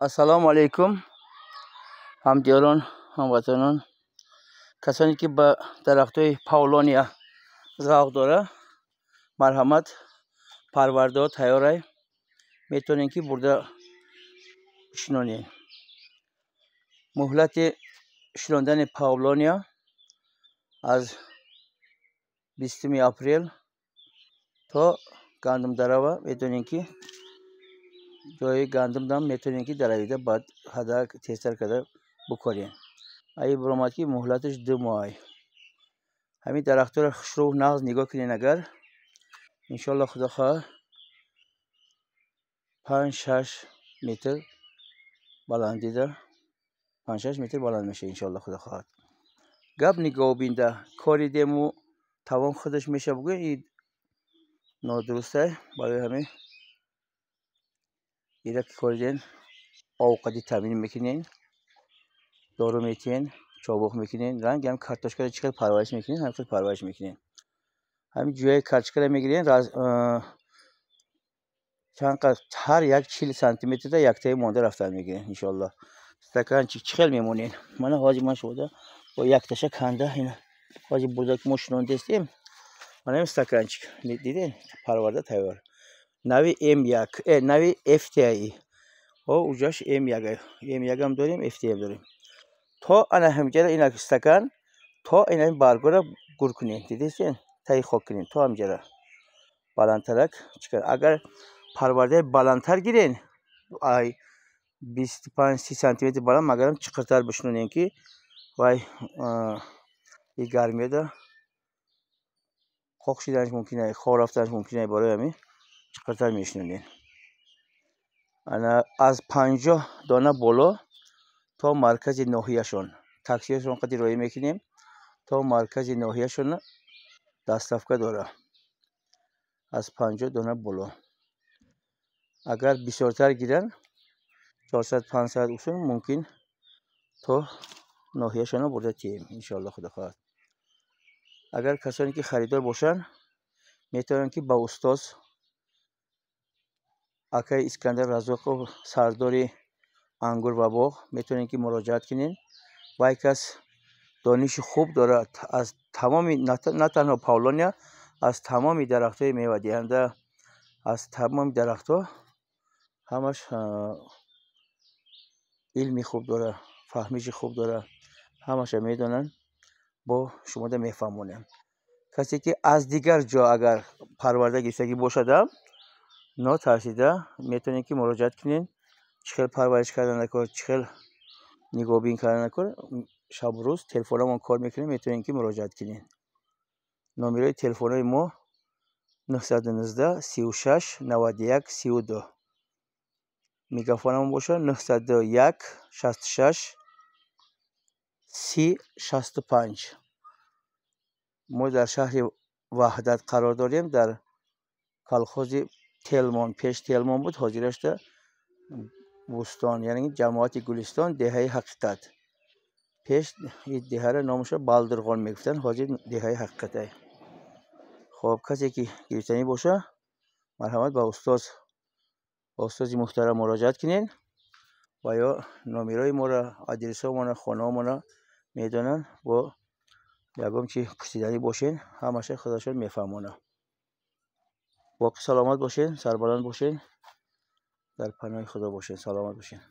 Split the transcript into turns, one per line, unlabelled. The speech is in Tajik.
Ассалому алайкум, ҳамдиёрон, ҳамватанон, касоне ки ба дарахтҳои павлония завқ дора, марҳамат, парвардаҳо тайёрай, метавонем ки бурда шинонем. Муҳлати шинондани павлония аз 20 апрел то гандумдарава. Медонем ки ҷои гандумдам метавонем ки даравида, баъд ҳадак тезтар карда букорем. Аи биромад ки муҳлаташ 2 моҳ. Ҳамин дарахтҳоро хушрӯ, нағз нигоҳ кунен агар, иншоалло, худо хоҳад, 5-6 метр баландида, 5-6 метр баланд мешавад, иншоалло, худо хоҳад. Гап нигоҳубинда коридему тавон худаш меша бугӯ, и нодурустай. Барои ҳамин ира ки кориден, овқати таъмин мекунен, дору метиҳен, чобуқ мекунен, ранги ҳам картошкаро чӣ хел парвариш мекунен, ҳамин хел парвариш мекунен. Ҳамин ҷӯяи картошкаро мегирен, чанд ҳар як 40 сантиметрда яктаи монда рафтан мегирен, иншоалло. Стаканчик чӣ хел мемонен? Мана ҳозир ман шумода бо якташа канда, ина ҳозир бурда ки мо шинондестем. Мана ин стаканчик, диден, парварда тайёр, нави М1, нави FTI. О, уҷаш М1, М1 ам дорем, FTI дорем. То ана ҳамҷара ина стакан то ина баргора гур кунем, дидестен, таи хок кунем то ҳамҷара баландтарак. Агар парвардаи баландтар гирен, ай 25-30 сантиметр баланд, магарам чиқиртар бишинонем, ки вай и гармиёда қоқ шиданаш мумкин, хор рафтанаш мумкин. Барои ҳамин чиқиртар мешинонем. Ана аз 50 дона боло то маркази ноҳияшон таксиашон қади роӣ мекунем, то маркази ноҳияшон доставка дора. Аз 50 дона боло агар бисёртар гиранд, 400, 500 усун, мумкин то ноҳияшонро бурда тием, иншоалло, худо хоҳад. Агар касоне ки харидор бошанд, метавонанд ки ба устоз акаи Искандар Разоқов, сардори ангур ва боғ, метавонед ки муроҷиат кунед. Вай кас дониши хуб дорад аз тамоми, на танҳо павлония, аз тамоми дарахтҳои мевадиҳанда, аз тамоми дарахтҳо ҳамаш илми хуб дорад, фаҳмиши хуб дорад, ҳамаша медонанд, бо шумода мефаҳмонем. Касе ки аз дигар ҷо агар парварда гирифтагӣ бошадам, нотарсида метавонед ки муроҷиат кунед. Чӣ хел парвариш кардан кор, чӣ хел нигоҳбин кардан кор, шабу рӯз телефонамон кор мекунем, метавонед ки муроҷиат кунед. Номерои телефонҳои мо 919 36 91 32, мегафонамон бошад 901 66 30 65. Мо дар шаҳри Ваҳдат қарор дорем, дар колхози Телмон. Пеш Телмон буд, ҳозирашда Бӯстон, яъне ҷамоати Гулистон, деҳаи Ҳақиқат. Пеш деҳаро номашро Балдирғон мегуфтанд, ҳозир деҳаи Ҳақиқатай. Хоб, касе ки гирифтанӣ боша, марҳамат, ба устози муҳтарам муроҷиат кунед ва ё номерои моро, адресҳомона, хонаҳомона медонанд. Бо ягон чи пурсиданӣ бошед, ҳамаша худашон мефаҳмонанд. Боқӣ саломат бошед, сарбаланд бошед, дар паноҳи Худо бошед, саломат бошед.